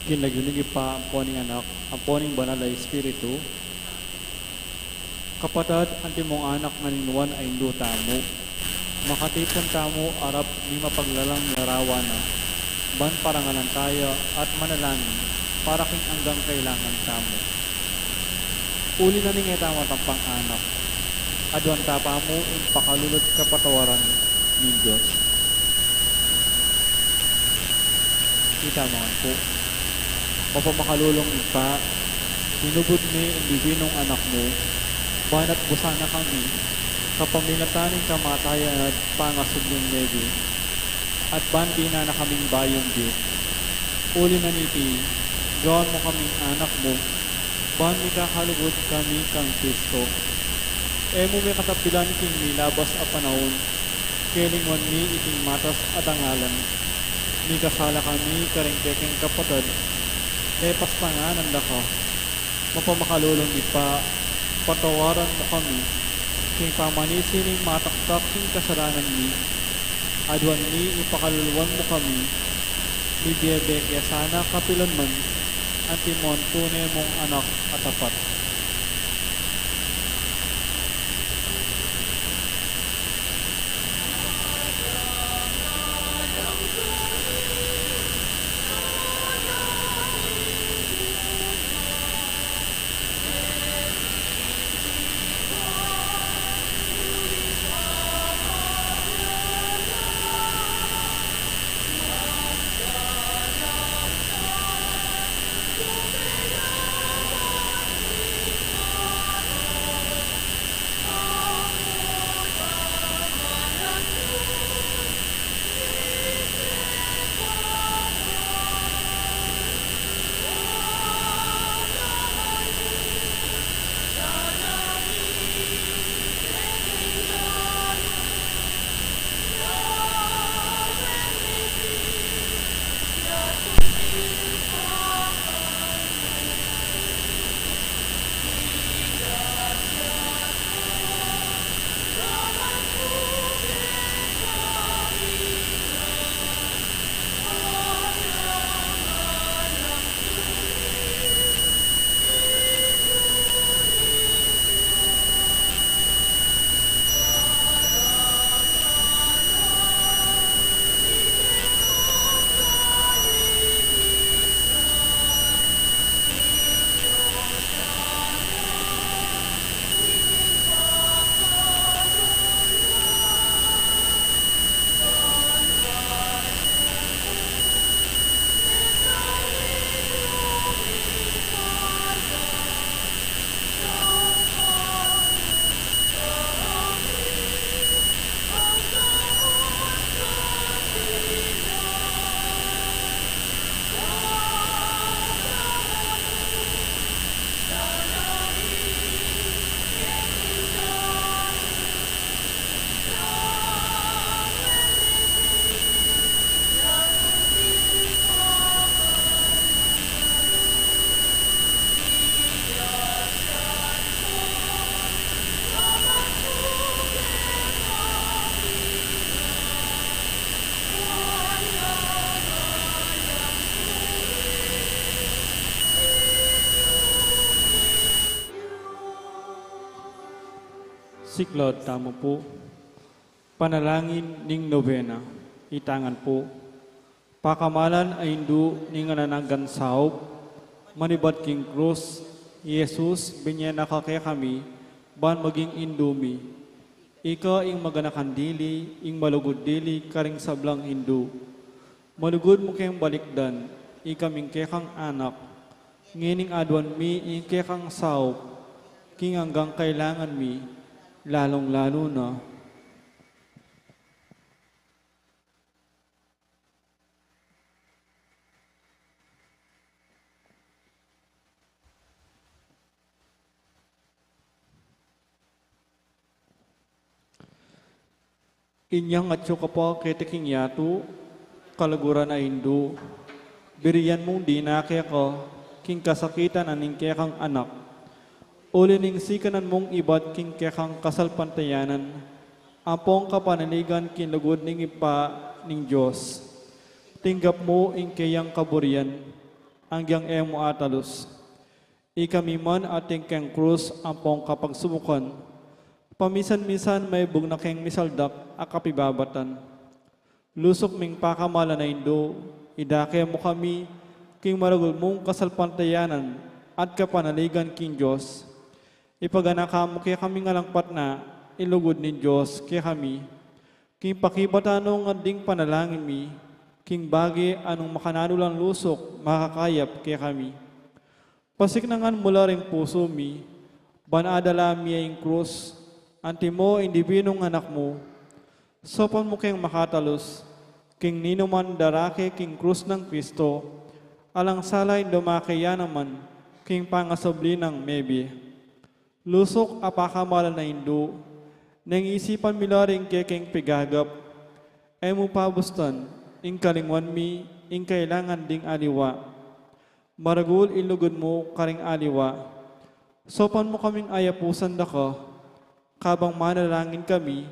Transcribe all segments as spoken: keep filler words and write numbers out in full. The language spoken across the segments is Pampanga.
King lagyu ning Ibpa, ampo ning Anak, ampo ning Banal a Espiritu. Kapatad, antimong anak ngan ing nuan a indu tamu, makatipun tamu arap ning mapaglalang larawan na, ban parangalan taya at manalangin para king anggang kailangan tamu. Uli na ning e tamu atampang anak, aduan ta pa mu ing pakalulu at kapatawaran ning Dios. Itamu ngan pu. Mapamakalulung Ibpa, inubud me ing bibinung Anak mu, ban atbusan na kami kapamilatan ning kamatayan at pangasubling mebie, at ban dinan na kaming bayung bie. Uli na niti, gawan mu kaming anak mu, ban mikakalugud kami kang Kristo. E mu me katapilan king milabas a panaun, kelingwan mi iting matas a dangalan. Mikasala kami karing kekeng kapatad, e pastanganan da ka. Mapamakalulung Ibpa, patawaran mu kami king pamanisi ning mataktak king kasalanan mi. Aduan mi, ipakaluluan mu kami, mibiebie ke sana kapilan man, antimong tune mung anak a tapat. Siklaud tamu pu. Panalangin ning Nobena. Itang ngan pu. Pakamalan a Indu ning alang anggang saup, manibat king krus, Jesus, binye na ka kekami, ban maging Indu mi. Ika ing maganakan dili, ing malugud dili karing sablang Indu. Malugud mu keng balikdan, ikaming kekang anak, ngening aduan mi ing kekang saup, king anggang kailangan mi, lalung-lalu na. Inyang atyu ka pa keti king yatu, kaluguran a Indu, birian mung dina keka king kasakitan a ning kekang anak. Uli ning sikanan mung ibat king kekang kasalpantayanan, ampong kapanaligan king lugud ning Ibpa ning Dios. Tinggap mu ing keyang kaburian, anggang e mu atalus. Ikami man atin keng krus ampong kapagsubukan, pamisan-misan maibug na keng misaldak a kapibabatan. Lusuk ming pakamalan a Indu, idake mu kami king maragul mung kasalpantayanan at kapanaligan king Dios. Ipaganaka mu kekami ngan lang patna ing lugud ning Dios kekami. King pakibatan no ngan ding panalangin mi, king bage a nung makananu lang lusuk makakayap kekami. Pasiknangan mu la ring pusu mi, ban adala mi ing krus, antimo ing dibinung Anak mu. Saupan mu keng makatalus king ninuman darake king krus nang Kristo, alang sala ing dumake ya naman king pangasubli nang mebie. Lusuk a pakamalan a Indu, neng isipan mi la ring kekeng pigagap, e mu pabustan ing kalingwan mi ing kailangan ding aliwa. Maragul ing lugud mu karing aliwa. Saupan mu kaming ayapusan daka, kabang manalangin kami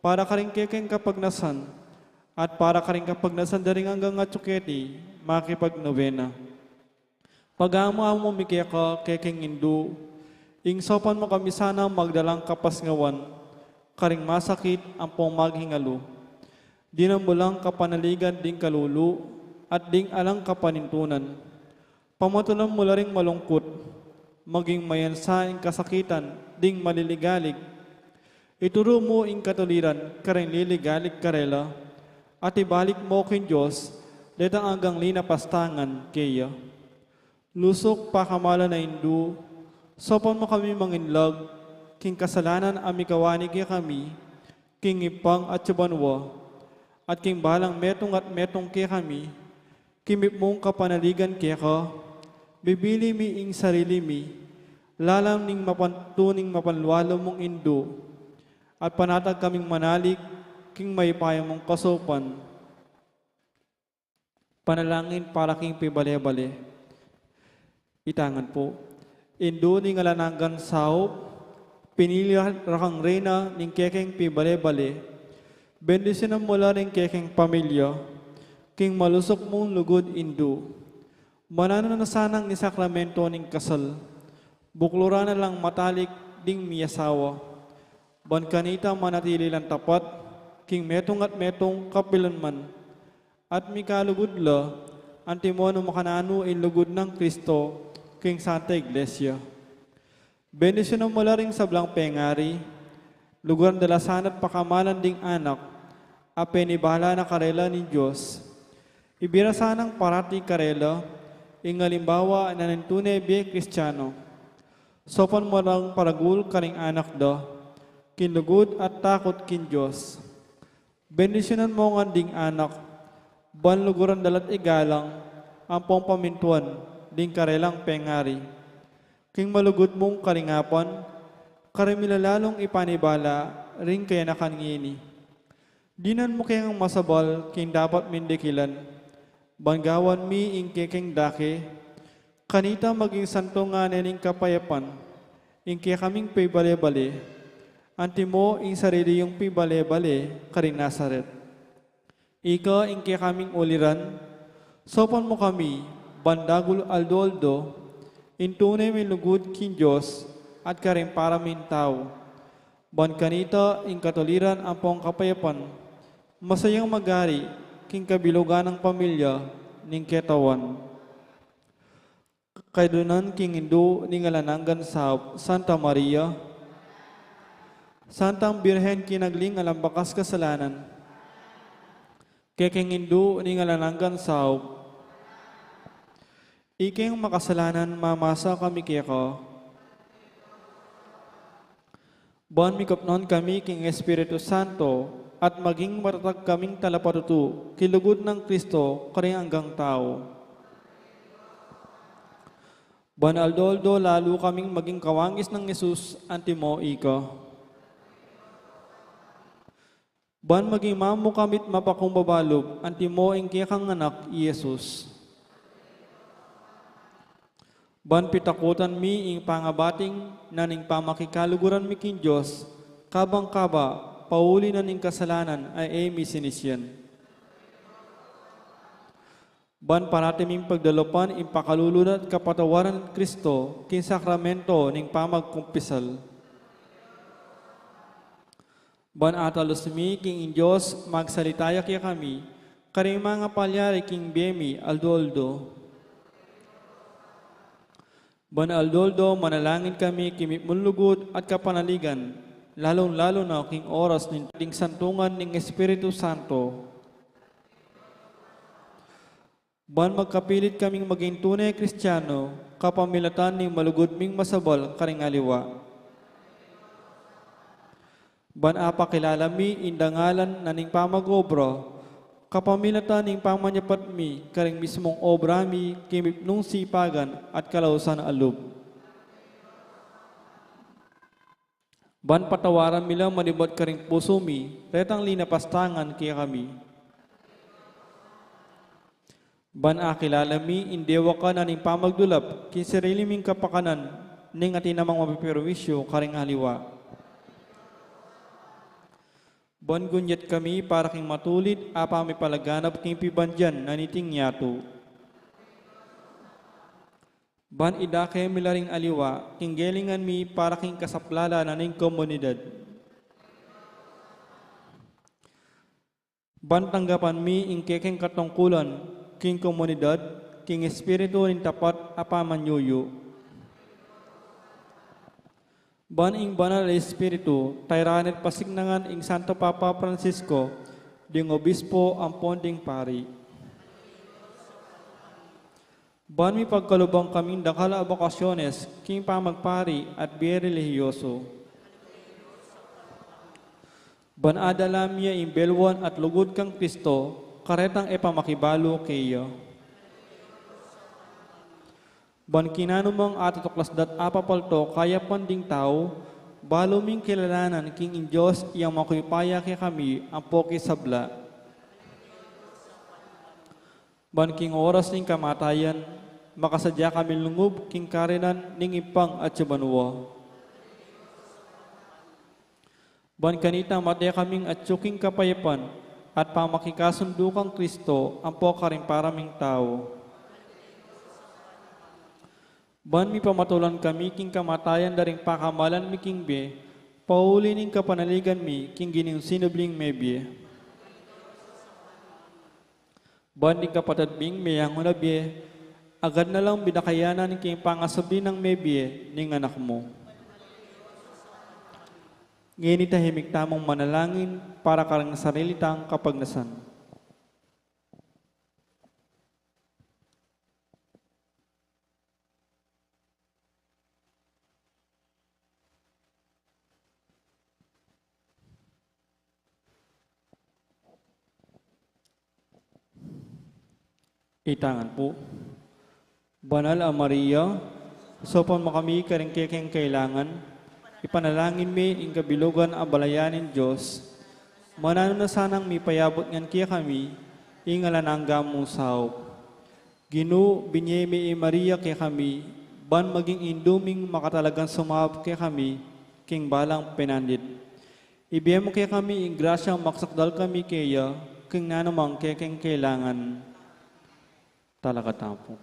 para karing kekeng kapagnasan at para karing kapagnasan da ring anggang atyu keti makipagnobena. Pagamu-amu mi keka, kekeng Indu, ing saupan mu kami sanang magdalang kapasngawan karing masakit ampong maghingalu. Dinan mu lang kapanaligan ding kalulu at ding alang kapanintunan. Pamatulan mu la ring malungkut, maging mayansa ing kasakitan ding maliligalig. Ituru mu ing katuliran karing liligalig karela, at ibalik mu king Dios detang anggang linapastangan keya. Lusuk pakamalan a Indu, saupan mu kami manginlag king kasalanan a mikawani kekami king Ibpa at king banua, at king balang metung at metung kekami, king mipnung kapanaligan keka, bibili mi ing sarili mi lalam ning mapantuning mapanlualu mung Indu, at panatag kaming manalig king mayupaya mung kasaupan. Panalangin para king pibale-bale. Itangan pu. Indu ning alang anggan saup, pinili ra kang reyna ning kekeng pibale-bale. Bendisyunan mu la ring kekeng pamilya king malusuk mung lugud, Indu. Mananu na sanang isakramento ning kasal, bukluran na lang matalik ding miasawa, ban kanita manatili lang tapat king metung at metung kapilanman, at mikalugud la antimo nung makananu ing lugud nang Kristo king Santa Iglesia. Bendisyunan mu la ring sablang pengari, luguran da la sana't pakamalan ding anak a penibala na karela ning Dios. Ibie ra sanang parati karela ing alimbawa na ning tune bie Kristiano. Saupan mu lang paragul karing anak da king lugud at takut king Dios. Bendisyunan mu ngan ding anak, ban luguran da la't igalang ampong pamintuan ding karelang pengari. King malugud mung kalingapan, karin mi la lalung ipanibala ring kayanakan ngeni. Dinan mu keng masabal king dapat ming dikilan, ban gawan mi ing kekeng dake, kanita maging santo ngana ning kapayapan ing kekaming pibale-bale, antimo ing sarili yung pibale-bale karing Nazaret. Ika ing kekaming uliran, saupan mu kami ban dagul aldo-aldo ing tune ming lugud king Dios at karing para ming tau. Ban kanita ing katuliran ampong kapayapan, masayang magari king kabilugan nang pamilya ning ketawan. Kaydunan king Indu ning alang anggan saup, Santa Maria, Santang Birhen kinagling alang bakas kasalanan, kekeng Indu ning alang anggan saup. Ikeng makasalanan, mamasa kami keka. Ban mikapnan kami king Espiritu Santo, at maging matatag kaming talapatutu king lugud nang Kristo karing anggang tau. Ban aldo-aldo lalu kaming maging kawangis nang Jesus antimo ika. Ban maging mamu kami't mapakumbaba lub antimo ing kekang anak i Jesus. Ban pitakutan mi ing pangabating na ning pamakikaluguran mi king Dios, kabang kaba pauli na ning kasalanan a e mi sinisian. Ban parati ming pagdalupan ing pakalulu na at kapatawaran nang Kristo king sakramento ning pamagkumpisal. Ban atalus mi king ing Dios, magsalita ya kekami karing mangapalyari king bie mi aldo-aldo. Ban aldo-aldo manalangin kami king mipnung lugud at kapanaligan, lalung-lalu na king oras ning, ning santungan ning Espiritu Santo. Ban magkapilit kaming maging tune Kristiano, kapamilatan ning malugud ming masabal karing aliwa. Ban apakilala mi ing dangalan na ning pamag-obra, kapamilatan ning pamanyapat mi karing mismung obra mi king mipnung sipagan at kalausan a lub. Ban patawaran mi la manibat karing pusu mi retang linapastangan kekami. Ban akilala mi ing dewakan na ning pamagdulap king sarili ming kapakanan ning atin namang mapiperwisyu karing aliwa. Ban gunyat kami para king matulid a pamipalaganap king pibandian na niting yatu. Ban idake mi la ring aliwa king gelingan mi para king kasaplalan na ning komunidad. Ban tanggapan mi ing kekeng katungkulan king komunidad king espiritu ning tapat a pamanyuyu. Ban ing Banal a Espiritu tairan at pasiknangan ing Santo Papa Francisco, ding obispo ampon ding pari. Ban mipagkalub kaming dakal a bokasyones king pamagpari at bie relihiyoso. Ban adala mi ya ing belwan at lugud kang Kristo karetang e pa makibalu keya. Ban king nanumang atutuklas dat apapalto kayapan ding tau, balu ming kilalanan king ing Dios yang makuyupaya kekami ampo king sabla. Ban king oras ning kamatayan, makasadya kaming lungub king karinan ning Ibpang atsu banua. Ban kanita mate kaming atsu king kapayapan at pamakikasundu kang Kristo ampo karing para ming tau. Ban mipamatulan kami king kamatayan da ring pakamalan mi king bie, pauli ning kapanaligan mi king Ginung sinubling mebie. Ban ding kapatad ming meyangu na bie, agad na lang bidakayanan king pangasubli nang mebie ning Anak mu. Ngeni tahimik tamung manalangin para karing sarili tang kapagnasan. Itangan pu. Banal a Maria, saupan mu kami karing kekeng kailangan, ipanalangin mi ing kabilugan a balayan ning Dios, mananu na sanang mipayabut ngan kekami ing alang angga mung saup. Ginu, binie me i Maria kekami, ban maging indu ming makatalagang sumaup kekami king balang penandit. Ibie mu kekami ing grasyang maksakdal kami keya king nanumang kekeng kailangan. Talakad tamu pu.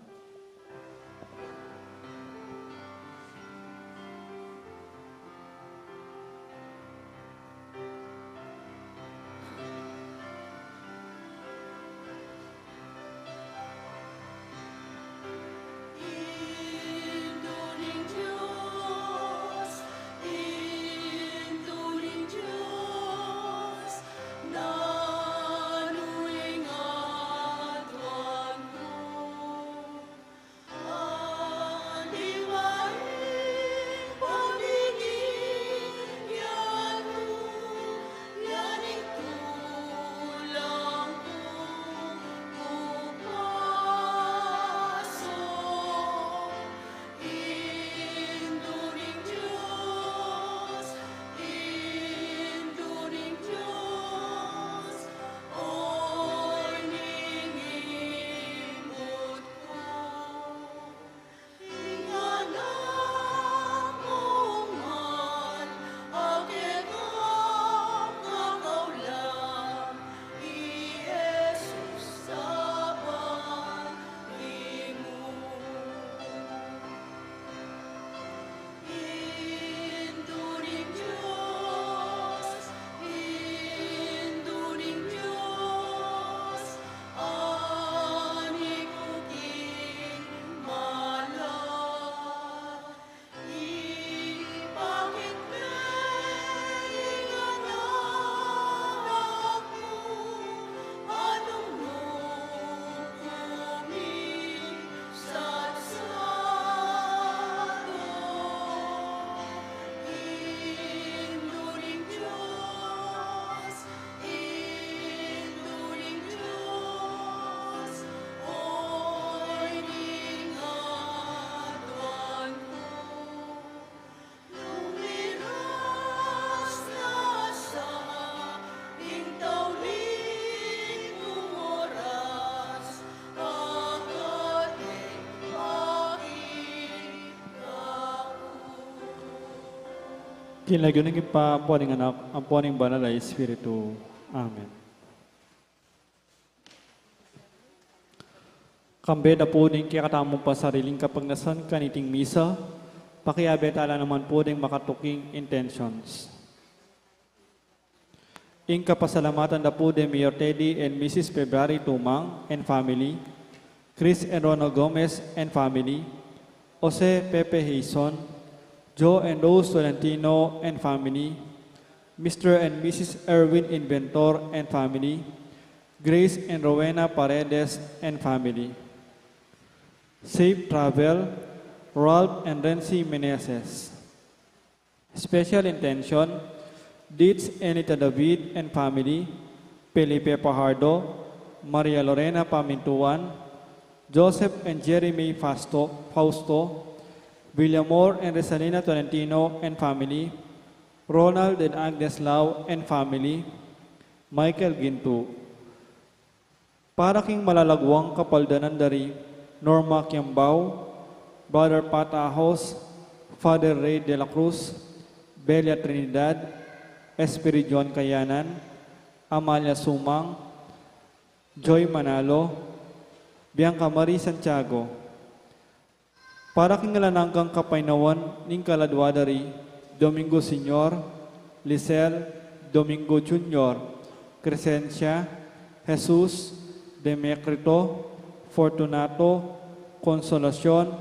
King lagyu ning Ibpa, ampo ning Anak, ampo ning Banal a Espiritu. Amen. Kambe da pu ding kekatamung pasariling kapagnasan kaniting misa, pakiabe tala naman pu ding makatuking intentions. Ing kapasalamatan da pu de Mayor Teddy and Missus February Tumang and family, Chris and Rona Gomez and family, Jose Pepe Hizon, Joe and Rose Tolentino and family, Mister and Missus Erwin Inventor and family, Grace and Rowena Paredes and family. Safe travel, Ralph and Renzi Meneses. Special intention, Dids Enita David and family, Felipe Pajardo, Maria Lorena Pamintuan, Joseph and Jeremy Fausto, Fausto, Villamor and Resalina Tolentino and family, Ronald and Agnes Lau and family, Michael Gintu. Para king malalaguang kapaldanan da ri Norma Kiambao, Brother Pat Ahos, Father Ray de la Cruz, Belia Trinidad, Espiridion Kayanan, Amalia Sumang, Joy Manalo, Bianca Marie Santiago. Para king alang anggang kapaynawan ning kaladua da ri Domingo Senior, Lisel, Domingo Junior, Crescencia, Jesus, Demecrito, Fortunato, Consolacion,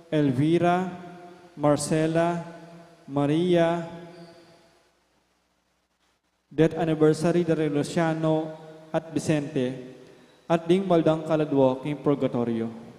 Elvira, Marcela, Maria, death anniversary da ri Luciano at Vicente, at ding maldang kaladua king purgatorio.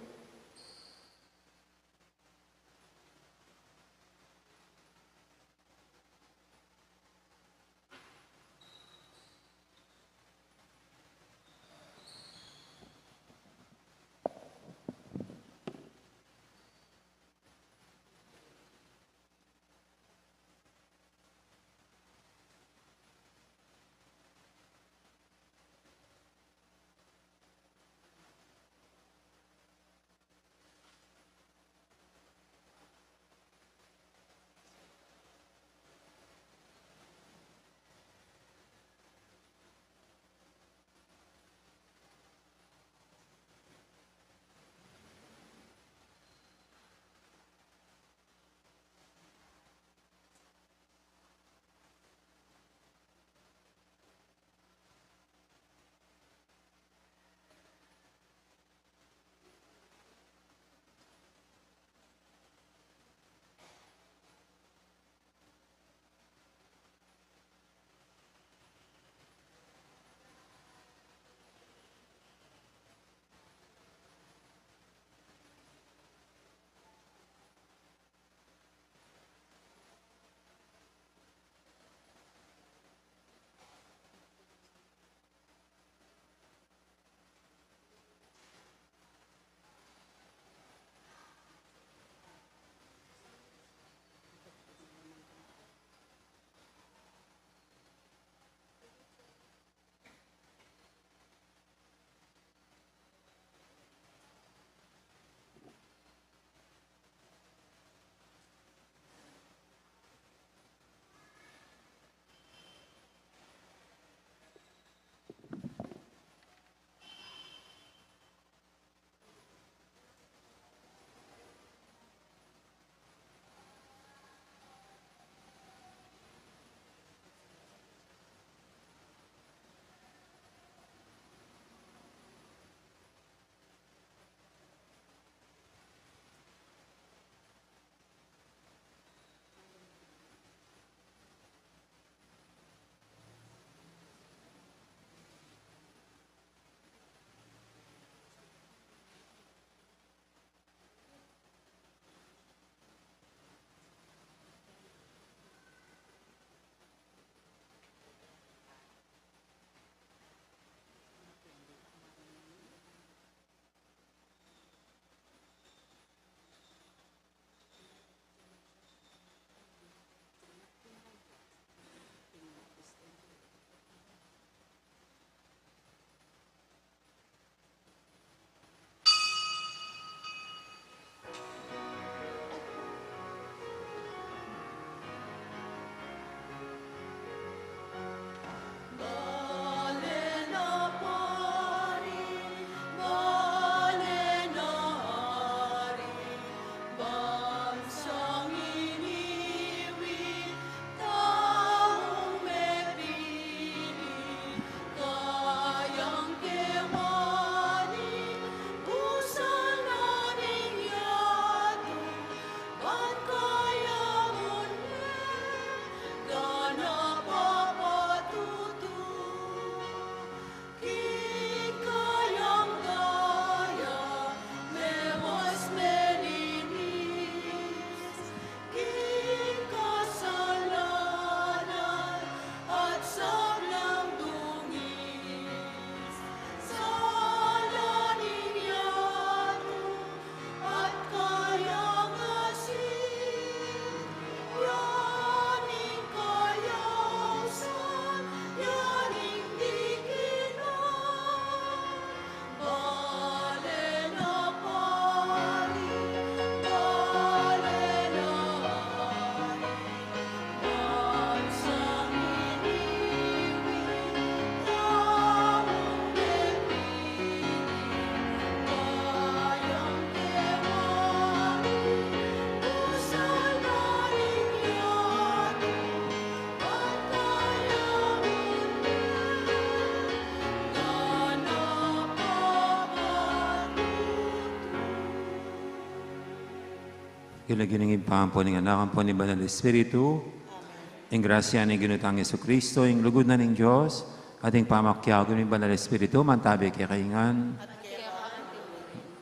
King lagyu ning Ibpa, ampo ning Anak, ampo ning Banal Espiritu. Amen. Ing grasya ning Ginu tang Jesucristo, ing lugud na ning Dios, at ing pamakiabe ning Banal Espiritu, mantabe kekayu ngan.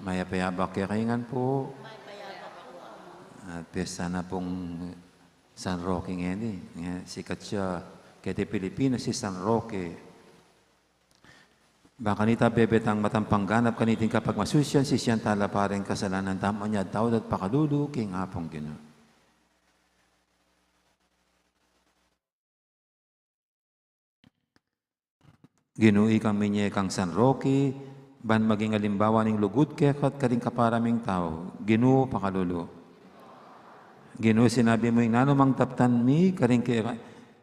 Mayap a abak kekayu ngan pu. At pesta na pung San Roque ngeni. Nge, sikat ya keti Pilipinas i San Roque. Ba kanita bebetang matampang ganap kaniting kapagmasusian, sisian tala pa ring kasalanan tamu, anya tawad at pakalulu king Apung Ginu. Ginu, ikang minye kang San Roque, ban maging alimbawa ning lugud keka at karing kapara ming tau. Ginu, pakalulu. Ginu, sinabi mu ing nanumang daptan mi, karing ke-,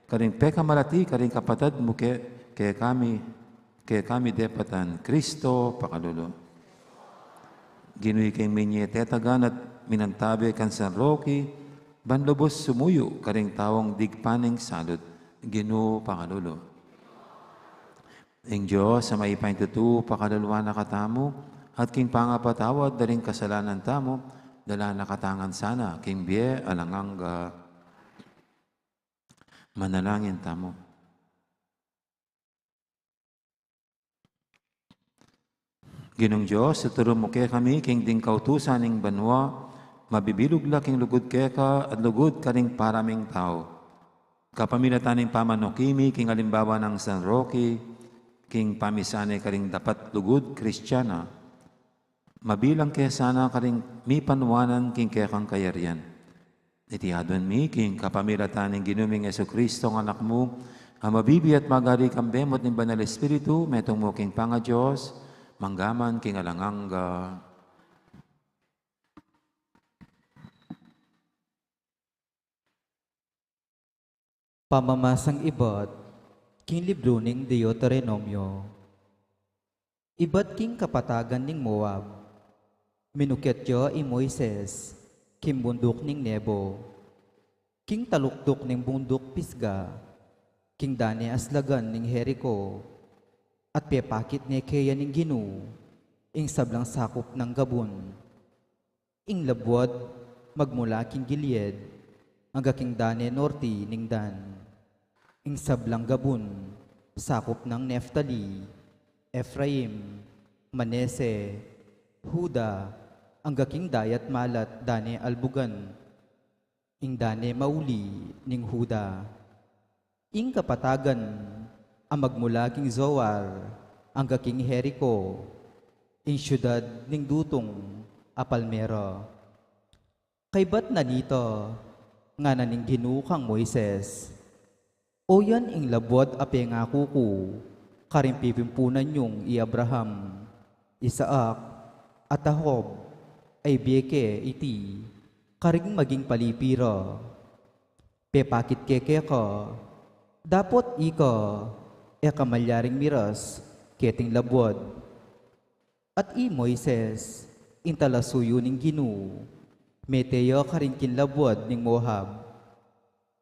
karing pekamalati, karing kapatad mu ke-, kekami, kekami depatan. Kristo, pakalulu. Ginu, ikang minye tetagan at minantabe kang San Roque, ban lubus sumuyu karing taung digpaning salut. Ginu, pakalulu. Ing Dios a mayupayang tutu, pakaluluan na katamu, at king pangapatawad da ring kasalanan tamu, dala na katamu ngan sana king bie alang angga. Manalangin tamu. Ginung Dios, ituru mu kekami king ding kautusan ning banua, mabibilug la king lugud keka at lugud karing para ming tau. Kapamilatan ning pamanuki mi king alimbawa nang San Roque, king pamisane karing dapat lugud Kristiana, mabilang ke sana karing mipanuanan king kekang kayarian. Iti adwan mi king kapamilatan ning Ginu ming Jesucristo, ing Anak mu, a mabibie at magari kambe mu at ning Banal Espiritu, metung mu king pangaDios, mangga man king alang angga. Pamamasang ibat king libru ning Deuteronomio. Ibat king kapatagan ning Moab, minukyat ya i Moises king bunduk ning Nebo, king taluktuk ning bunduk Pisga, king dane aslagan ning Jerico, at pepakit ne keya ning Ginu ing sablang sakup nang gabun. Ing labuad magmula king Gilead angga king dane norte ning Dan. Ing sablang gabun sakup nang Neftali, Efraim, Manese, Juda, angga king dayat malat dane albugan, ing dane mauli ning Juda. Ing kapatagan a magmula king Zoar angga king Jerico, ing siudad ning dutung a palmera. Kaybat na nita, ngana ning Ginu kang Moises, "O yan ing labuad a pengaku ku karing pipimpunan yung i Abraham, Isaac, at Jacob, a ibie ke iti karing maging palipi ra. Pepakit ke keka, dapot ika e ka malyaring miras keting labuad." At i Moises, ing talasuyu ning Ginu, mete ya karin king labuad ning Moab.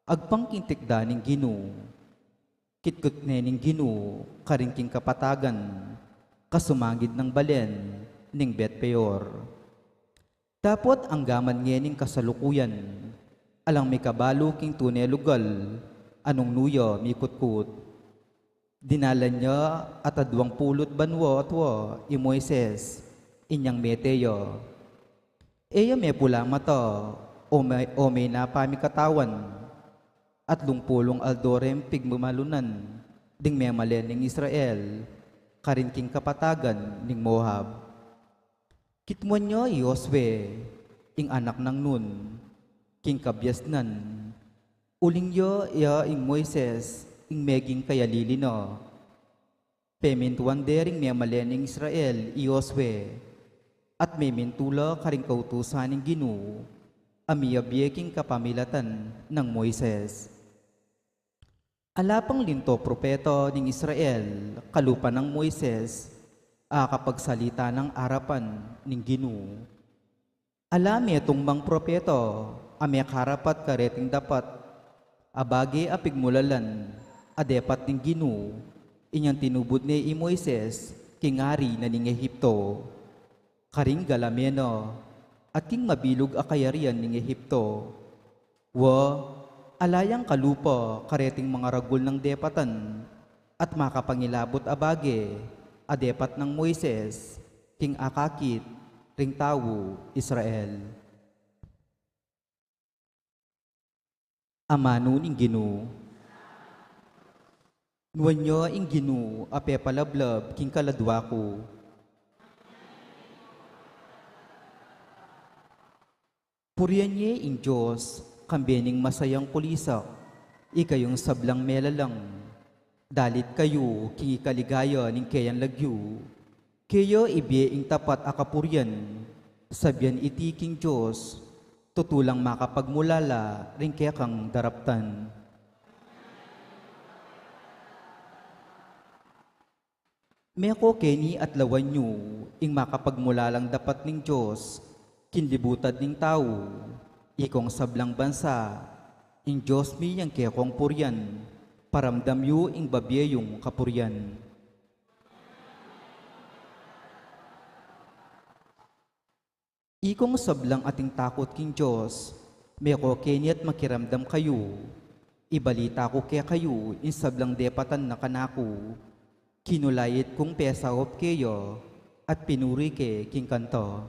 Agpang king tikdan ning Ginu, kitkit ne ning Ginu karin king kapatagan, kasumangid nang balen ning Bet-peor. Dapot anggaman ngening kasalukuyan, alang mikabalu king tune lugal a nung nu ya mikutkut. Dinalan ya at aduang pulu't banua atua i Moises inyang mete ya. E ya mepula mata o me-, o menapa mikatawan. Atlung pulung aldo reng pigmamalunan ding memalen ning Israel karin king kapatagan ning Moab. Kitmuan ya i Josue, ing anak nang Nun, king kabiasnan, uling ya, ya ing Moises, ing meging kayalili na. Pemintuan de ring memalen ning Israel i Josue, at memintu la karing kautusan ning Ginu a miyabie king kapamilatan nang Moises. Ala pang linto propeta ning Israel kalupa nang Moises a kapagsalita nang arapan ning Ginu. Ala metung mang propeta a mekarapat kareting dapat a bage a pigmulalan a depat ning Ginu, inyang tinubud ne i Moises king ari na ning Egipto. Karing galame na, at king mabilug a kayarian ning Ehipto. Wa, ala yang kalupa kareting mangaragul nang depatan, at makapangilabut a bage a depat nang Moises, king akakit ring tau Israel. Amanu ning Ginu. Nuan ya ing Ginu a pepalablab king kaladua ku. Purian ye ing Dios, kambe ning masayang kulisak, ikayung sablang melalang. Dalit kayu king ikaligaya ning keyang lagyu. Keya ibie ing tapat a kapurian, sabian iti king Dios, tutu lang makapagmulala ring kekang daraptan. Meko keni at lawan yu ing makapagmulalang dapat ning Dios, king libutad ning tau, ikong sablang bansa, ing Dios mi yang kekong purian, paramdam yu ing babie yung kapurian. Ikong sablang ating takut king Dios, meko keni at makiramdam kayu, ibalita ku kekayu ing sablang depatan na kanaku, kinulait kung pesaup keya, at pinuri ke king kanta.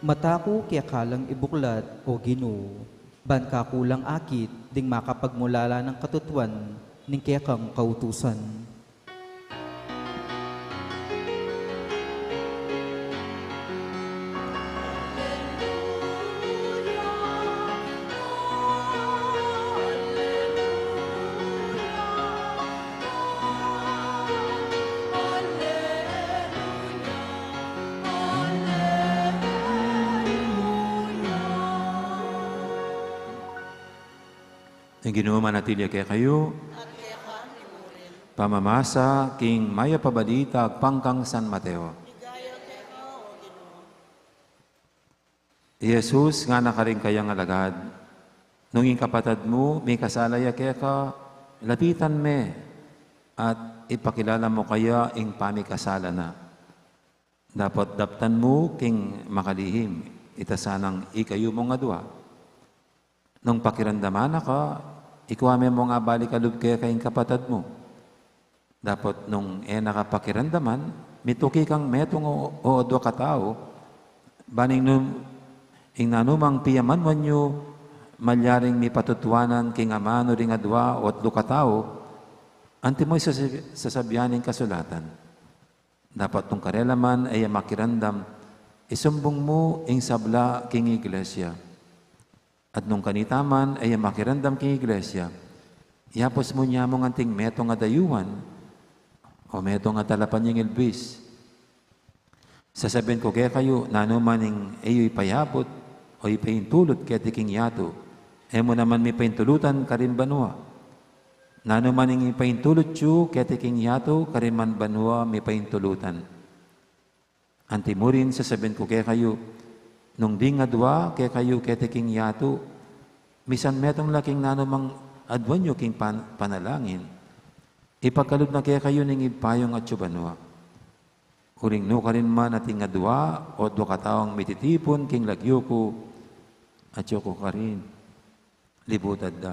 Mata ku keka lang ibuklat, O Ginu, ban kaku lang akit ding makapagmulala nang katutuan ning kekang kautusan. Ing Ginu manatili ya kekayu. At keka mu rin. Pamamasa king Mayap a Balita agpang kang San Mateo. Ligaya keka, O Ginu. I Jesus ngana karing kayang alagad, nung ing kapatad mu mikasala ya keka, lapitan me, at ipakilala mu kaya ing pamikasala na. Dapot daptan mu king makalihim, ita sanang ikayu mung adua. Nung pakiramdaman na ka, ikua me mung abalik a lub keka ing kapatad mu. Dapot nung e na ka pakiramdaman, mituki kang metung o, o adua katau, ban ing nu-, ing nanumang piyamanwan yu, malyaring mipatutuanan king amanu ring adua o atlu katau, antimo ing sasab-, sasabian ning kasulatan. Dapot nung karela man e ya makiramdam, isumbung mu ing sabla king iglesia. At nung kanita man e ya makiramdam king iglesia, yapus mu nya mung anting metung a dayuan, o metung a talapan ning ilbis. Sasabian ku kekayu, nanu man ing e yu ipayabut, o ipaintulut keti king yatu, e mu naman mipaintulutan karing banua. Nanu man ing ipaintulut yu keti king yatu, karin man banua mipaintulutan. Anti mu rin, sasabian ku kekayu, nung ding adua kekayu keti king yatu, misan metung la king nanumang aduan yu king pan-, panalangin, ipagkalub na kekayu ning Ibpa yung atsu banua. Uling nukarin man ating adua o dua kataung mititipun king lagyu ku, atsu ku karin, libutad da.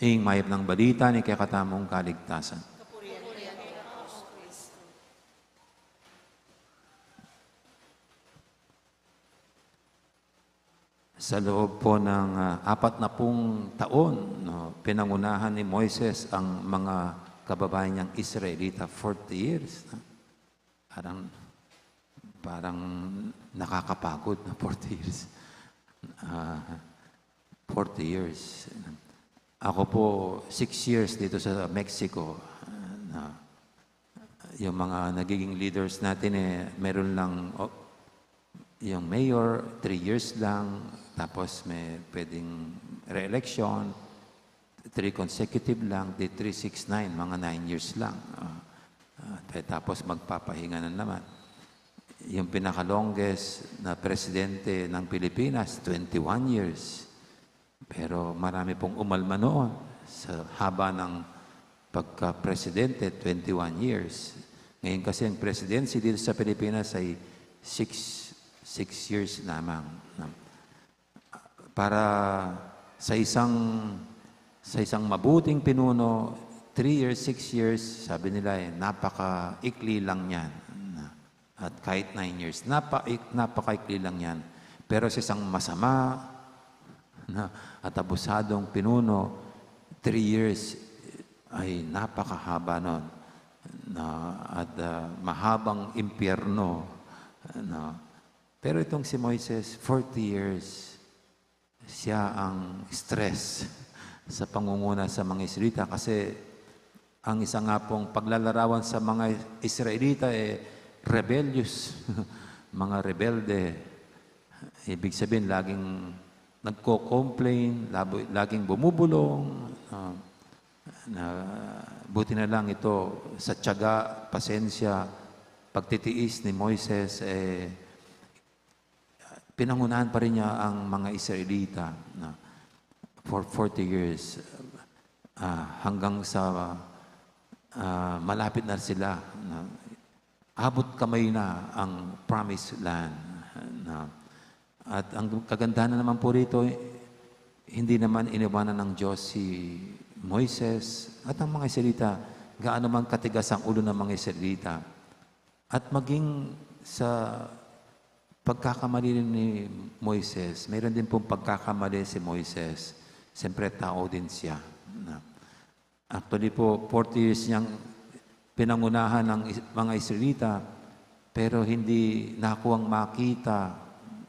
Ing mayap nang balita ning kekatamung kaligtasan. Sa loob po ng, ah, apat na pung taon, no, pinangunahan ni Moises ang mga kababayan niyang Israelita, forty years, no? Parang, parang nakakapagod na forty years. Ah, forty years. Ako po, six years dito sa Mexico. Na, yung mga nagiging leaders natin, eh, meron lang, oh, yung mayor, three years lang, tapos may pwedeng re-election, three consecutive lang, di three, six, nine, mga nine years lang. Ah, ah, te-, tapos magpapahinga na naman. Yung pinaka-longest na presidente ng Pilipinas, twenty-one years. Pero marami pong umalma noon sa haba ng pagka-presidente, twenty-one years. Ngayon kasi ang presidency dito sa Pilipinas ay six, six years lamang, no? Para sa isang, sa isang mabuting pinuno, three years, six years, sabi nila, eh, napakaikli lang yan. At kahit nine years, napa-, napakaikli lang yan. Pero sa isang masama na at abusadong pinuno, three years ay napakahaba nun. Na, at, ah, mahabang impyerno. Na, pero itong si Moises, forty years, siya ang stress sa pangunguna sa mga Israelita kasi ang isa nga pong paglalarawan sa mga Israelita, eh, rebellious, mga rebelde. Ibig sabihin, laging nagko-complain, labo-, laging bumubulong, ah, na, buti na lang ito sa tiyaga, pasensya, pagtitiis ni Moises, eh, pinangunahan pa rin niya ang mga Israelita na for forty years, ah, hanggang sa, ah, malapit na sila na abot kamay na ang promised land. Na, at ang kagandahan na naman po rito, hindi naman iniwanan ng Diyos si Moises at ang mga Israelita, gaano man katigas ang ulo ng mga Israelita. At maging sa pagkakamali ni Moises, mayroon din pong pagkakamali si Moises. Siyempre, tao din siya. Na, actually po, forty years niyang pinangunahan ng is-, mga Israelita, pero hindi nakuhang makita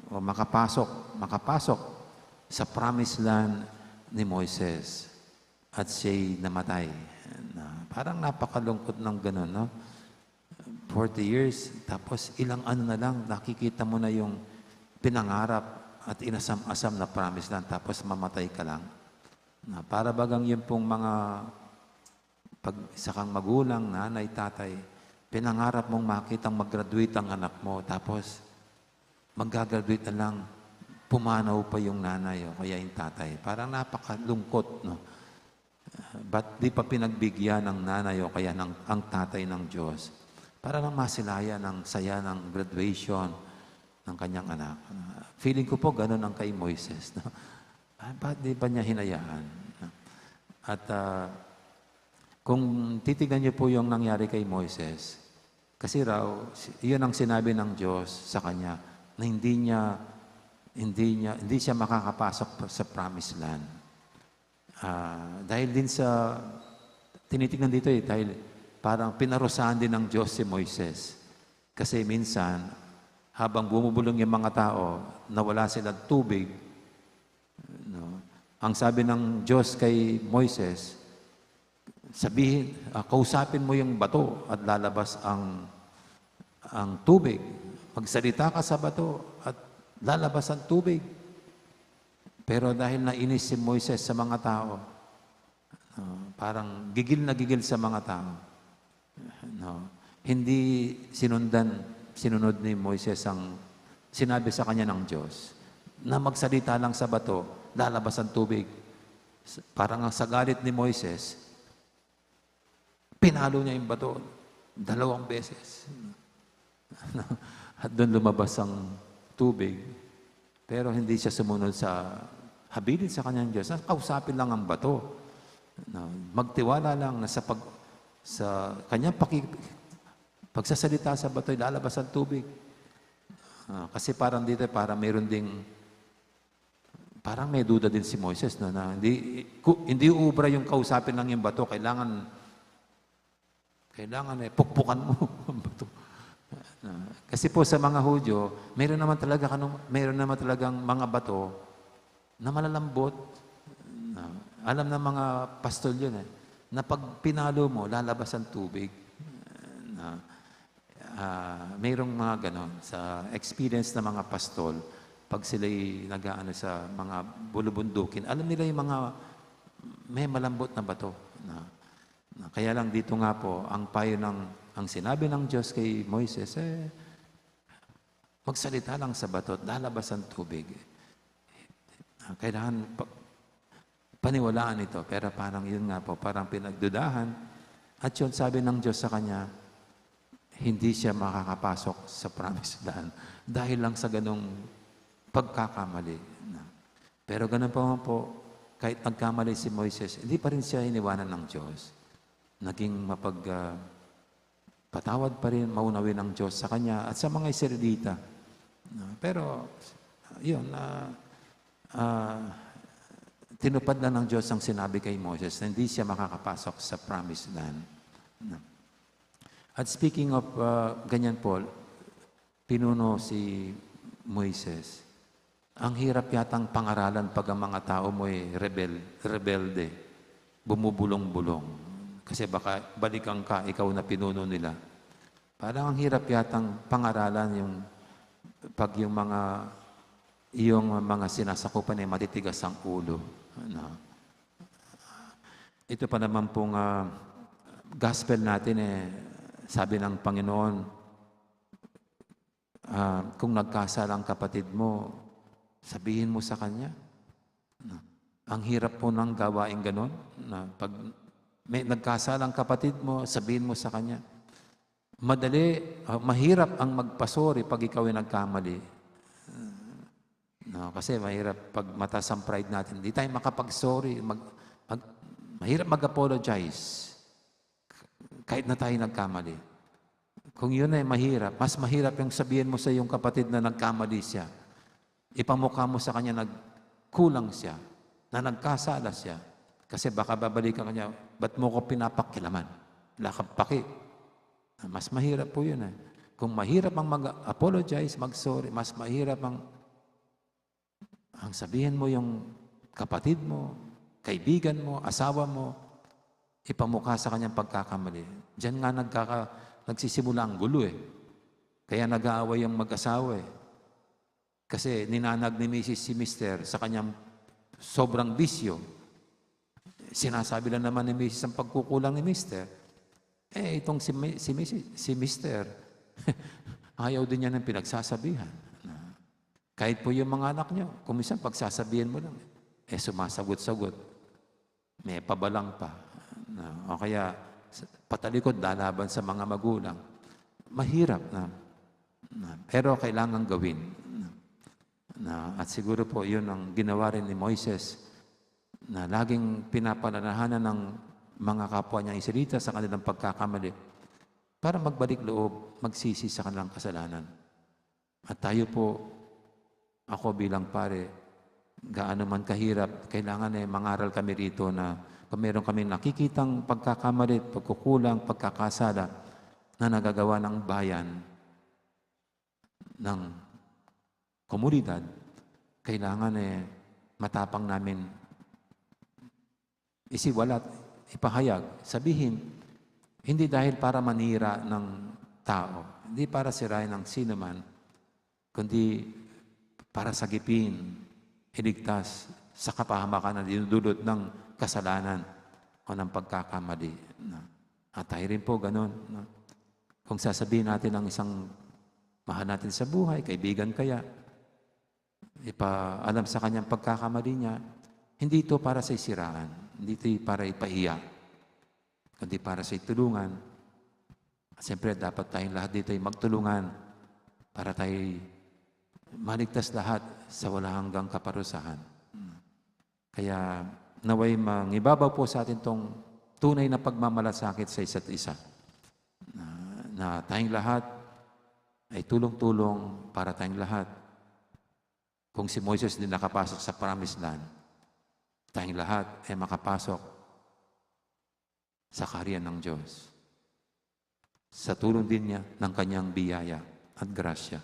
o makapasok, makapasok sa promised land ni Moises. At siya'y namatay. Na, parang napakalungkot ng ganun, no? Forty years, tapos ilang ano na lang, nakikita mo na yung pinangarap at inasam-asam na promised land, tapos mamatay ka lang. Na para bagang yun pong mga pag, isa kang magulang, nanay, tatay, pinangarap mong makitang mag-graduate ang anak mo, tapos magga-graduate na lang, pumanaw pa yung nanay o kaya yung tatay. Parang napakalungkot, no? Ba't di pa pinagbigyan ng nanay o kaya ng, ang tatay ng Diyos para lang masilayan ang saya ng graduation ng kanyang anak? Feeling ko po ganun ang kay Moises, no? Ah, ba't di pa niya hinayaan? At, ah, kung titignan niyo po yung nangyari kay Moises, kasi raw, si-, iyon ang sinabi ng Diyos sa kanya, na hindi niya, hindi niya, hindi siya makakapasok pa sa promised land. Ah, dahil din sa, tinitignan dito eh, dahil parang pinarusahan din ng Diyos si Moises. Kasi minsan, habang bumubulong yung mga tao, nawala silang tubig, no? Ang sabi ng Diyos kay Moises, sabihin, ah, "Kausapin mo yung bato at lalabas ang, ang tubig. Magsalita ka sa bato at lalabas ang tubig." Pero dahil nainis si Moises sa mga tao, ah, parang gigil na gigil sa mga tao, no? Hindi sinundan, sinunod ni Moises ang sinabi sa kanya ng Diyos na magsalita lang sa bato, lalabas ang tubig. S-, parang ang sa galit ni Moises, pinalo niya yung bato dalawang beses. At doon lumabas ang tubig. Pero hindi siya sumunod sa habilin sa kanyang Diyos. Kausapin lang ang bato. No, magtiwala lang na sa pag-, sa kanyang paki-, pagsasalita sa bato, lalabas ang tubig. Ah, kasi parang dito, parang meron ding, parang may duda din si Moises, no, na hindi, ku-, hindi uubra yung kausapin lang yung bato. Kailangan, kailangan, eh, pukpukan mo ang bato. Kasi po sa mga Hudyo, meron naman talaga kanung, meron naman talagang mga bato na malalambot. Na, alam ng mga pastol yun eh, na pag pinalo mo, lalabas ang tubig. Na, ah, mayroong mga ganon sa experience ng mga pastol pag sila'y nag-aano sa mga bulubundukin. Alam nila yung mga may malambot na bato. Na, na, kaya lang dito nga po, ang payo ng, ang sinabi ng Diyos kay Moises, eh, magsalita lang sa bato at lalabas ang tubig. Ah, kailangan pa-, paniwalaan ito. Pero parang yun nga po, parang pinagdudahan. At yun, sabi ng Diyos sa kanya, hindi siya makakapasok sa promised land dahil lang sa ganong pagkakamali. Na. Pero ganun pa man po, kahit nagkamali si Moises, hindi pa rin siya iniwanan ng Diyos. Naging mapag-, ah, patawad pa rin, maunawin ang Diyos sa kanya at sa mga Israelita. No? Pero, yun, ah, ah, tinupad na ng Diyos ang sinabi kay Moses na hindi siya makakapasok sa promised land. No? At speaking of, ah, ganyan po, pinuno si Moises. Ang hirap yatang pangaralan pag ang mga tao mo'y rebel-, rebelde, bumubulong-bulong. Kasi baka balikan ka, ikaw na pinuno nila. Parang ang hirap yatang pangaralan yung pag yung mga, yung mga sinasakupan ay matitigas ang ulo. Ano? Ito pa naman pong, ah, gospel natin eh, sabi ng Panginoon, ah, "Kung nagkasala ang kapatid mo, sabihin mo sa kanya." No? Ang hirap po ng gawaing ganon, na pag may nagkasala ang kapatid mo, sabihin mo sa kanya. Madali, ah, mahirap ang magpa-sorry pag ikaw ay nagkamali. No, kasi mahirap pag mataas ang pride natin. Di tayo makapag-sorry, mag-, mag-, mahirap mag-apologize. Kahit na tayo nagkamali. Kung yun ay mahirap, mas mahirap yung sabihin mo sa iyong kapatid na nagkamali siya. Ipamukha mo sa kanya nagkulang siya, na nagkasala siya. Kasi baka babalikan ka niya, "Ba't mo ko pinapakilaman? Wala kang paki." Mas mahirap po yun eh. Kung mahirap ang mag-apologize, mag-sorry, mas mahirap ang, ang sabihin mo yung kapatid mo, kaibigan mo, asawa mo, ipamukha sa kanyang pagkakamali. Diyan nga nagkaka-, nagsisimula ang gulo eh. Kaya nag-aaway ang mag-asawa eh. Kasi ninanag ni misis si mister sa kanyang sobrang bisyo. Sinasabi lang naman ni misis ang pagkukulang ni mister. Eh, itong si mi-, si misis, si mister, ayaw din niya ng pinagsasabihan. Na, kahit po yung mga anak niyo, kung minsan pagsasabihan mo lang, eh, sumasagot-sagot. May pabalang pa. Na, o kaya, s-, patalikod, lalaban sa mga magulang. Mahirap na. Na, pero kailangan gawin. Na, at siguro po, yun ang ginawa rin ni Moises, na laging pinapalanahanan ng mga kapwa niyang Israelita sa kanilang pagkakamali para magbalik loob, magsisi sa kanilang kasalanan. At tayo po, ako bilang pare, gaano man kahirap, kailangan eh, mangaral kami rito na kung meron kaming nakikitang pagkakamali, pagkukulang, pagkakasala na nagagawa ng bayan, ng komunidad, kailangan eh, matapang namin isiwalat, ipahayag, sabihin, hindi dahil para manira ng tao, hindi para sirain ng sino man, kundi para sagipin, iligtas sa kapahamakan na dinudulot ng kasalanan o ng pagkakamali. No? At tayo rin po ganun. No? Kung sasabihin natin ang isang mahal natin sa buhay, kaibigan kaya, ipaalam sa kanyang pagkakamali niya, hindi ito para sa isiraan, hindi ito para ipahiya, kundi para sa itulungan. At siyempre, dapat tayong lahat dito ay magtulungan para tayo maligtas lahat sa wala hanggang kaparusahan. Kaya naway mangibabaw po sa atin tong tunay na pagmamalasakit sa isa't isa. Na, na tayong lahat ay tulong-tulong para tayong lahat. Kung si Moises di nakapasok sa promised land, tayong lahat ay makapasok sa kaharian ng Diyos. Sa tulong din niya ng kanyang biyaya. at grasya.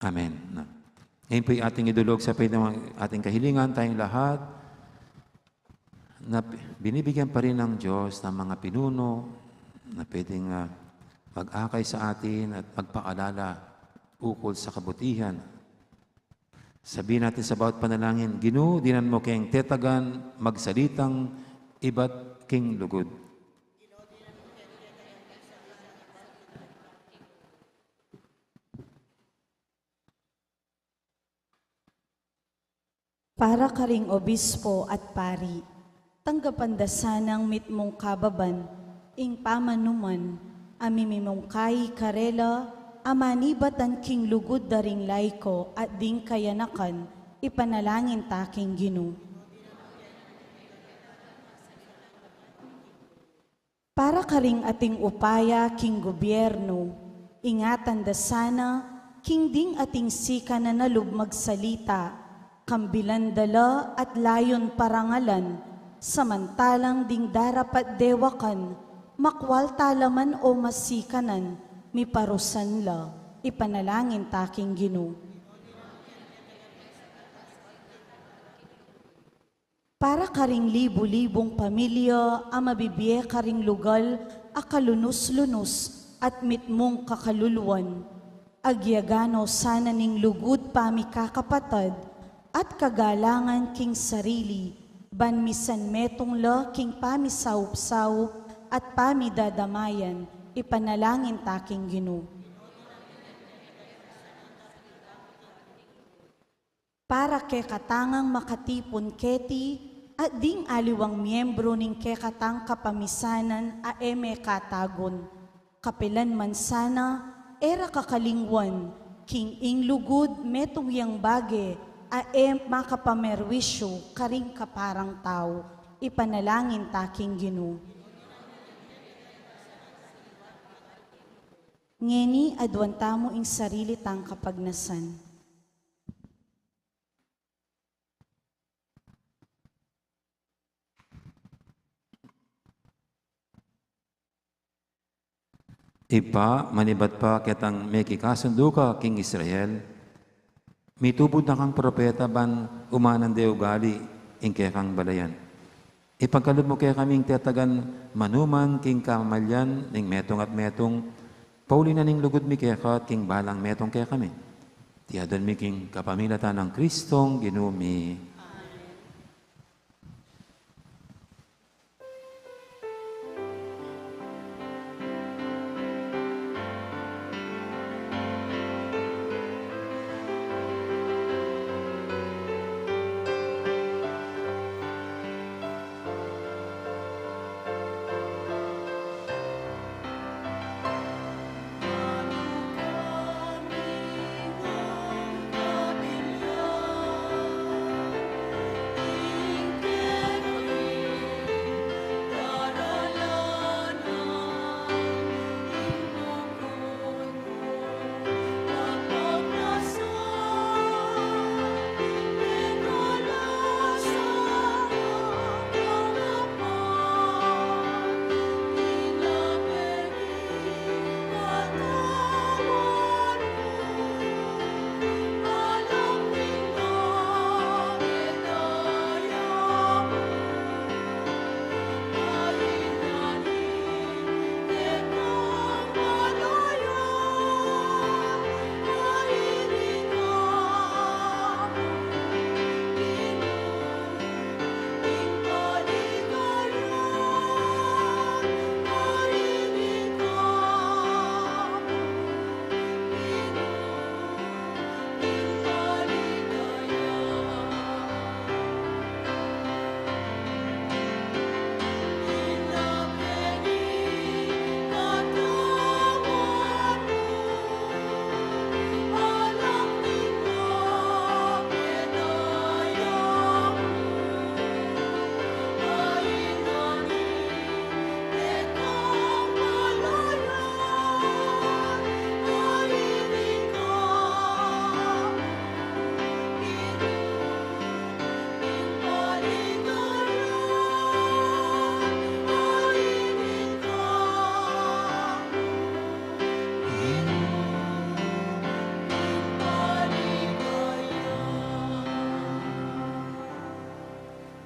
Amen. Ngayon po'y ating idulog sa pwede ng ating kahilingan, tayong lahat na binibigyan pa rin ng Diyos ng mga pinuno na pwedeng, ah, mag-akay sa atin at magpaalala ukol sa kabutihan. Sabihin natin sa bawat panalangin, "Ginu, dinan mu keng tetagan magsalitang ibat king lugud." Para karing obispo at pari, tanggapan da sanang mitmung kababan ing pamanuman a mimimungkahi karela a manibatan king lugud da ring laiko at ding kayanakan, ipanalangin ta king Ginu. Para karing ating upaya king gobyerno, ingatan da sana king ding ating sikanan a lub magsalita, kambilan da la at layun parangalan, samantalang ding darapat dewakan, makwal talaman o masikanan, miparusan la, ipanalangin ta king Ginu. Para karing libu-libung pamilya a mabibie karing lugal a kalunus-lunus at mitmung kakaluluan, agyagan no sana ning lugud pamikakapatad at kagalangan king sarili, ban misan metung la king pamisaup-saup at pamidadamayan, ipanalangin ta king Ginu. Para kekatang makatipun keti at ding aliwang miyembru ning kekatang kapamisanan a e me katagun. Kapilan man sana, e ra kakalingwan, king ing lugud metung yang bage a e makapamerwisyu karing kaparang tau, ipanalangin ta king Ginu. Ngeni, aduan tamu ing sarili tang kapagnasan. Ibpa, manibat pa ketang mekikasundu ka king Israel, mitubud na kang propeta ban umanan de ugali ing kekang balayan. Ipagkalub mu kekaming tetagan manuman king kamalian ning metung at metung, pauli na ning lugud mi keka at king balang metung kekami. Iti adwan mi king kapamilatan nang Kristong Ginu mi.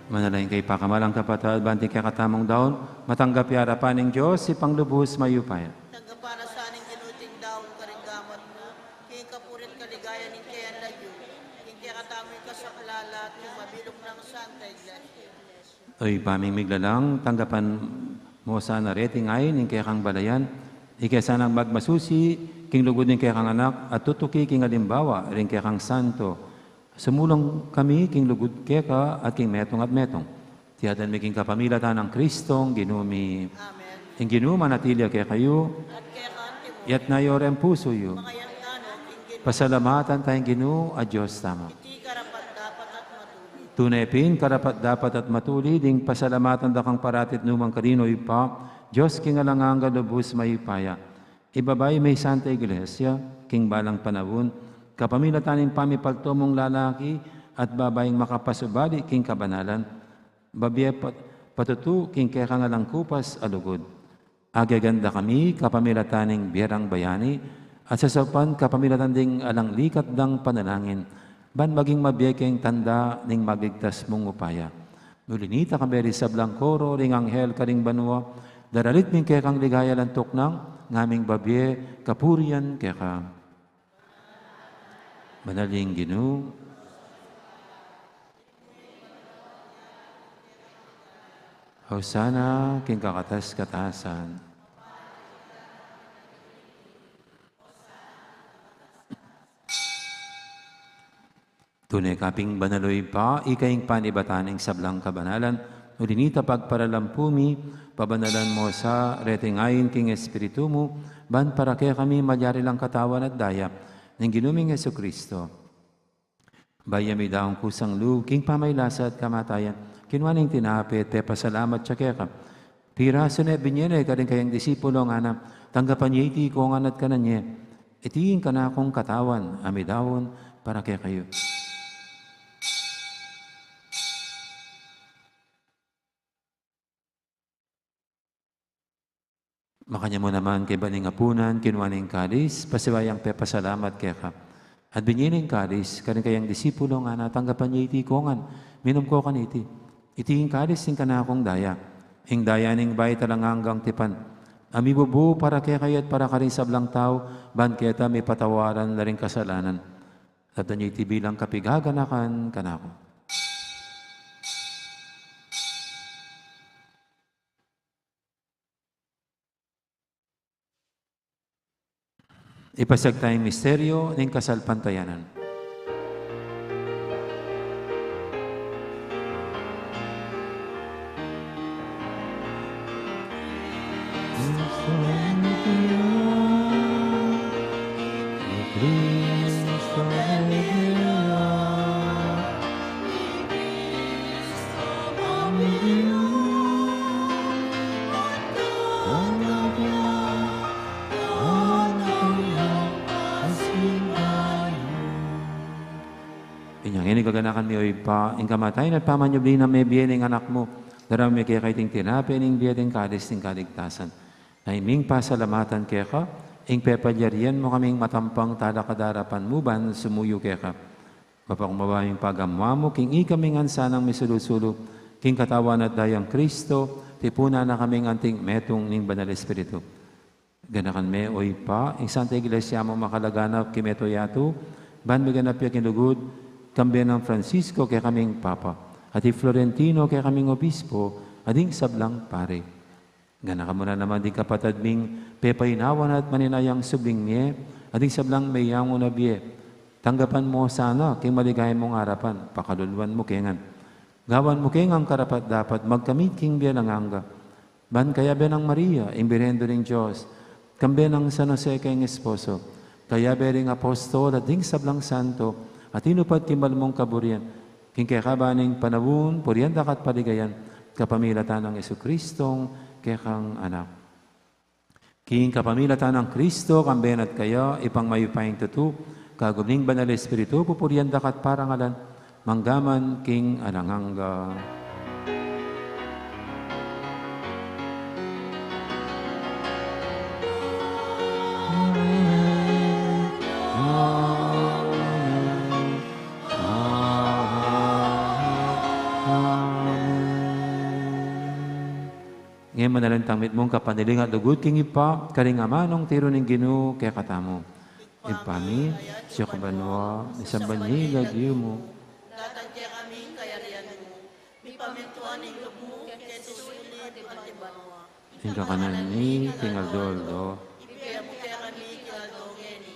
Manalangin kayu, pakamalan kung kapatad, ban iting kekatamung daun matanggap ya arapan ning Dios, Ibpang lubus mayupaya. Tanggapan na sa ning Ginu iting daun karing gamat mu, king kapurian at kaligayan ning keyang lagyu, king kekatamung kasaplalan at king mabilug nang Santa Iglesia. O Ibpa ming miglalang, tanggapan mu sana reting ain ning kekang balayan, ika sanang magmasusi king lugud ning kekang anak at tutuki king alimbawa ring kekang santo. Sumulung kami king lugud keka at king metung at metung. Iti aduan mi king kapamilatan nang Kristong Ginu mi. Amen. Ing Ginu manatili ya kekayu. At keka antimu. Iyatas yu ring pusu yu. Makayatas no king Ginu. Pasalamatan taya ing Ginu a Dios tamu. Iti karapat-dapat at matulid. Tune pin karapat-dapat at matulid ing pasalamatan da kang parati at nukarin man, Ibpa, Dios king alang angga, lubus mayupaya. Ibaba yu ing Santa Iglesia king balang panaun, kapamilatan ning pamipaltu mung lalaki at babaing makapasubali king kabanalan, babie pat-, patutu king kekang alang kupas a lugud. Ageganda kami kapamilatan ning bie rang bayani, at sasaupan kapamilatan ding alang likat dang panalangin, ban maging mabie keng tanda ning magligtas mung upaya. Uli na nita, kayabe ring sablang koro ring anghel karing banua, daralit ning kekang ligaya at tuknang, ngaming babie kapurian keka. Banal ing Ginu. Hosana king kakatas-katasan. Tune ka pin banal, o Ibpa, ika ing panibatan ning sablang kabanalan, uli na nita pagparalampu mi, pabanalan mu sa reting ain king Espiritu mu, ban para kekami malyari lang katawan at daya ning Ginu ming Jesucristo. Bayu ya midaun kusang lub king pamagkasakit at kamatayan, kinua ne ing tinape, pepasalamat ya keka. Pirasu ne, binie ne karing kayang disipulo, ngana, tanggapan ye iti kongan at kanan ye. Iti ing kanakung katawan a midaun para kekayu. Makanyan mu naman kaybat ning apunan, kinua ne ing kalis, pasibayu yang pepasalamat keka. At binie ne ing kalis karing kayang disipulo, ngana, tanggapan ye iti kongan, minum ko kaniti. Iti ing kalis ning kanakung daya, ing daya ning bayu at alang anggang tipan, a mibubu para kekayu at para karing sablang tau, ban keta mipatawaran la ring kasalanan. Daptan ye iti bilang kapaganakan kanaku. Ipasiag taya ing misteryu ning kasalpantayanan. Inya ngeni gaganakan mi, o Ibpa, ing kamatayan at pamanyubli nang mebie ning Anak mu, daraun mi keka iting tinape ning bie at ing kalis ning kaligtasan. Nanu ming pasalamatan keka, ing pepalyarian mu kaming matampang talakad king arapan mu ban sumuyu keka. Mapakumbaba ming pagamu-amu king ikaming ansanang misulu-sulu king katawan at daya nang Kristo, tipunan na kaming anting metung ning Banal Espiritu. Ganakan me, o Ibpa, ing Santa Iglesia mung makalaganap king mabilug a yatu, ban miganap ya king lugud, kambe nang Francisco kekaming Papa, at i Florentino kekaming Obispo, at ding sablang pari. Ganakan mu na naman ding kapatad ming pepainawa na at maninayang subling mie, at ding sablang meyangu na bie. Tanggapan mu sana king maligaya mung arapan, pakaluluan mu ke ngan. Gawan mu ke ngan karapat-dapat magkamit king bie alang angga. Ban kayabe nang Maria, ing Birhen Indu ning Dios, kambe nang San Jose keng esposo, kayabe ring apostol at ding sablang santo, a tinupad king mal mung kaburian, king kekaban ning panaun, purian da ka at paligayan, kapamilatan nang Jesucristong kekang Anak. King kapamilatan nang Kristo, kambe na at kaya, Ibpang mayupayang tutu, kagum ning Banal Espiritu, pupurian da ka at parangalan, mangga man king alang angga. Amen. Amen. Amen. Manalangin tang mitmung kapanaligan at lugud king Ibpa, karing amanung tiru ning Ginu kekatamu. Ibpa mi, atsu ka banua, misamban ya ing lagyu mu. Datang kekami ing kayarian mu. Mipamintuan ing lub mu, keti sulip anti banua. Ing kakanan mi king aldo-aldo. Ibie mu kekami king aldo ngeni.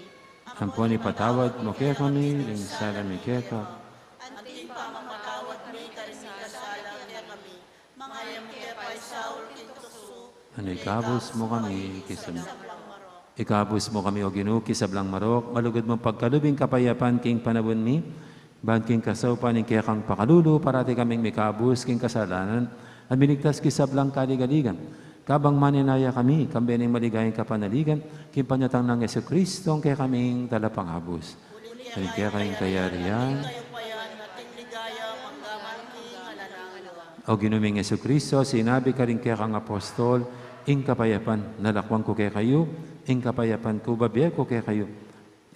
Ampon ipatawad mu kekami ring sala mi keka. Anti ing pamamatawad mi karing mikasala kekami. Manga e mu ke paisaul king tuksu, nune ikabus mu kami king sablang marok. Ikabus mu kami, O Ginu, king sablang marok, malugud mung pagkalub ing kapayapan king panaun mi, ban king kasaupan ning kekang pakalulu, parati kaming mikabus king kasalanan, at miligtas king sablang kaligaligan. Kabang manenaya kami, kambe ning maligayang kapanaligan, king panyatang nang Jesucristo, ing kekaming talapangabus. Uling keka ing kayarian, ing kayupayan, at ing ligaya, mangga man king alang angga. O Ginu ming Jesucristo, sinabi karing kekang apostol, ing kapayapan lalakwan ku kekayu, ing kapayapan ku bibie ku kekayu.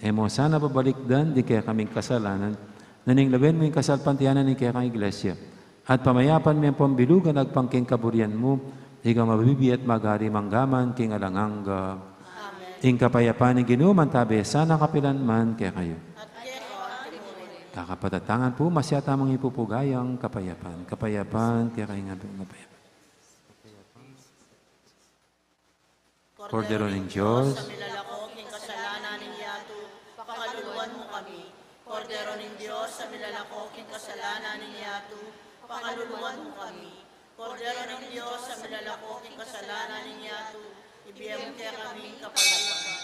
E mu sana babalikdan ding kekaming kasalanan, nune lawen mu ing kasalpantayanan ning kekang Iglesia. At pamayapan me ampon bilugan agpang king kaburian mu, ika mabibie at magari mangga man king alang angga. Amen. Ing kapayapan ning Ginu mantabi sana kapilan man kekayu. At keka mu rin. Kakapatatangan pu, masya tamung ipupugayang kapayapan. Kapayapan kekayu ngan pu, kapayapan. Kordero ning Dios, a milalako king kasalanan ning yatu, pakaluluan mu kami. Kordero ning Dios, a milalako king kasalanan ning yatu, pakaluluan mu kami. Kordero ning Dios, a milalako king kasalanan ning yatu, ibie mu kekami ing kapayapan.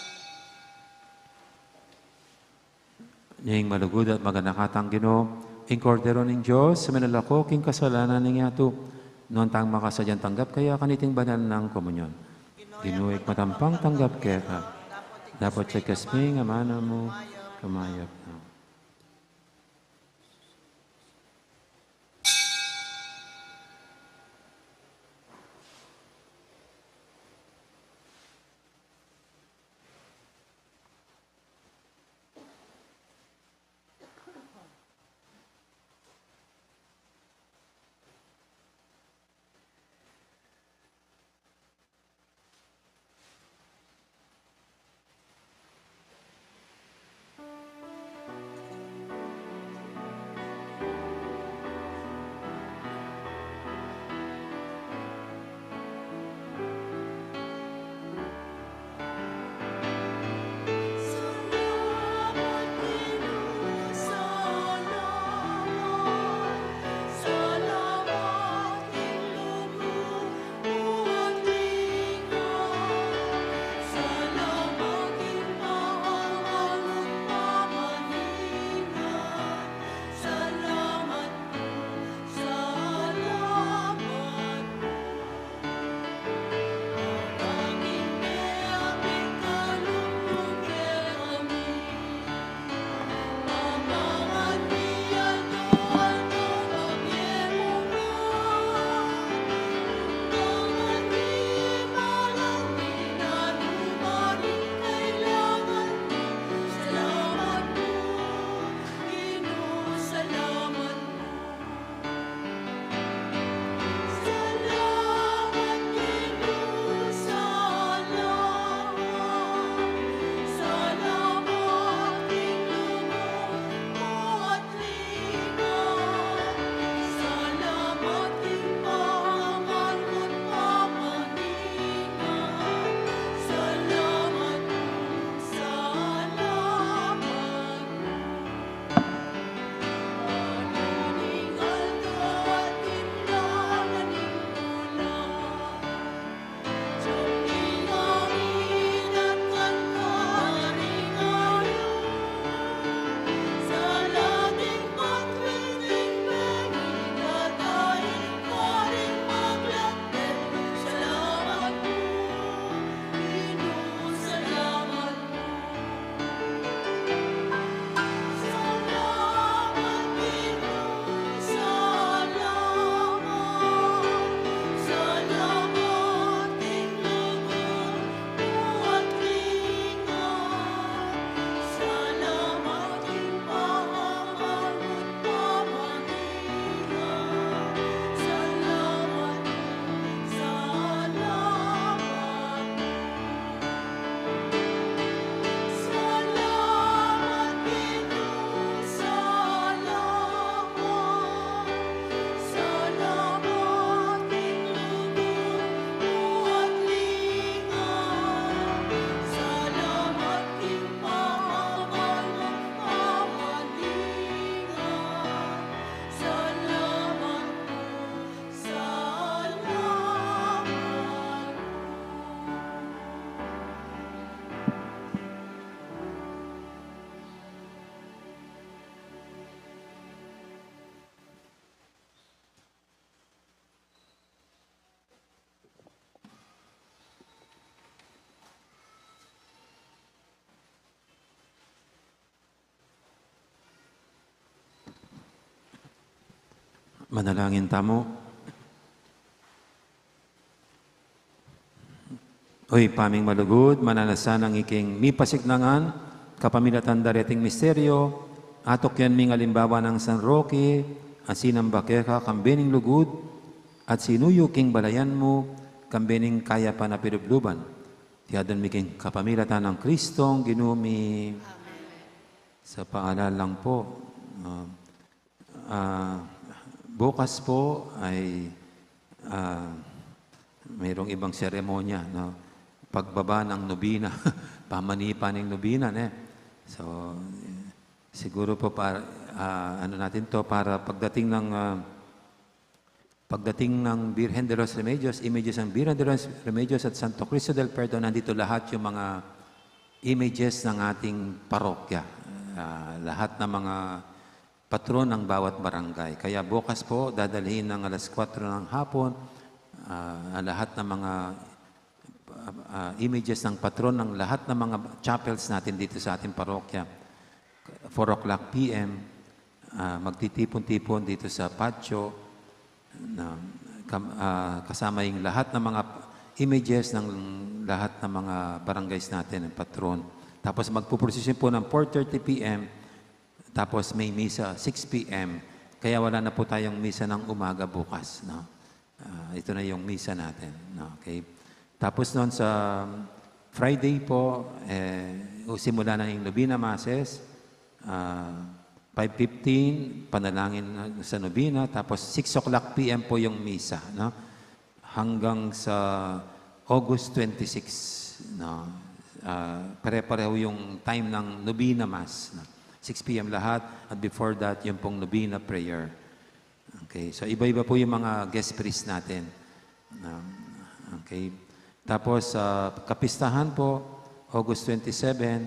Ning malugud at maganakang Ginu, ing Kordero ning Dios, a milalako king kasalanan ning yatu, nuan tang makasadyang tanggap kaya kaniting banal nang komunyon. Ginu, ikmat ampang tanggap keka, dapot ikasmi ing amanu mu, kumayap na. Manalangin tamu. O Ibpa ming malugud, mananu na sanang ika ing mipasiknangan kapamilatan da reting misteryo, atukyan ming alimbawa nang San Roque, a sinamba keka kambe ning lugud, at sinuyu king balayan mu, kambe ning kayapan a pilubluban. Iti adwan mi king kapamilatan nang Kristong Ginu mi. Amen. Sa paalala lang po, ah, Ah, bukas po ay, ah, mayroong ibang seremonya, no? Pagbaba ng nobena, pamanipa ng nobena, ne? So, siguro po para, ah, ano natin to, para pagdating ng, ah, pagdating ng Birhen de los Remedios, images ng Birhen de los Remedios at Santo Cristo del Perdon, nandito lahat yung mga images ng ating parokya. Ah, lahat ng mga patron ng bawat barangay. Kaya bukas po, dadalhin ng alas kwatro ng hapon, ah, ang lahat ng mga, ah, ah, images ng patron ng lahat ng mga chapels natin dito sa ating parokya. Four o'clock P M, ah, magtitipon-tipon dito sa patio na kam-, ah, kasama yung lahat ng mga images ng lahat ng mga barangays natin, ng patron. Tapos magpuprosesyon po ng four thirty P M, tapos may misa six P M. Kaya wala na po tayong misa ng umaga bukas, no? Ah, ito na yung misa natin, no? Okay. Tapos noon sa Friday po, eh, simula na yung Novena Masses, ah, five fifteen, panalangin sa Novena, tapos six o'clock P M po yung misa, no? Hanggang sa August twenty-six, no? Ah, pare-pareho yung time ng Novena Mass, no? Six P M lahat, at before that, yung pong Novena Prayer. Okay, so iba-iba po yung mga guest priest natin. Um, okay. Tapos, sa kapistahan po, August twenty-seven,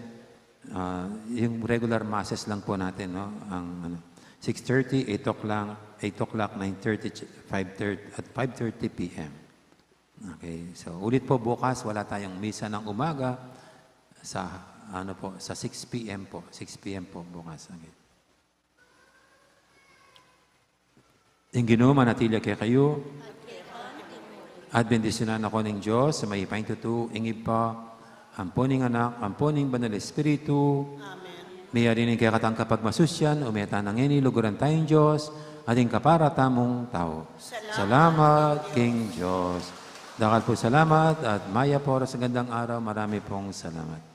ah, yung regular masses lang po natin, no? Ang, ano, six thirty, eight o'clock, eight o'clock, nine thirty, five thirty, at five thirty P M. Okay, so ulit po bukas, wala tayong misa ng umaga sa, ano po, sa six P M po, six P M po bukas. Okay. Ing Ginu manatili kekayu. At bendisyunan na kayu ning Dios a mayupaya king tutu, ing Ibpa, ampo ning Anak, ampo ning Banal Espiritu. Amen. Meyari na ing kekatang kapagmasusyan, ume tana ngeni, luguran taya ing Dios, at ing kapara tamung tau. Salamat. Salamat king Dios. Dakal pung salamat at mayap a oras, magandang araw, marami pong salamat.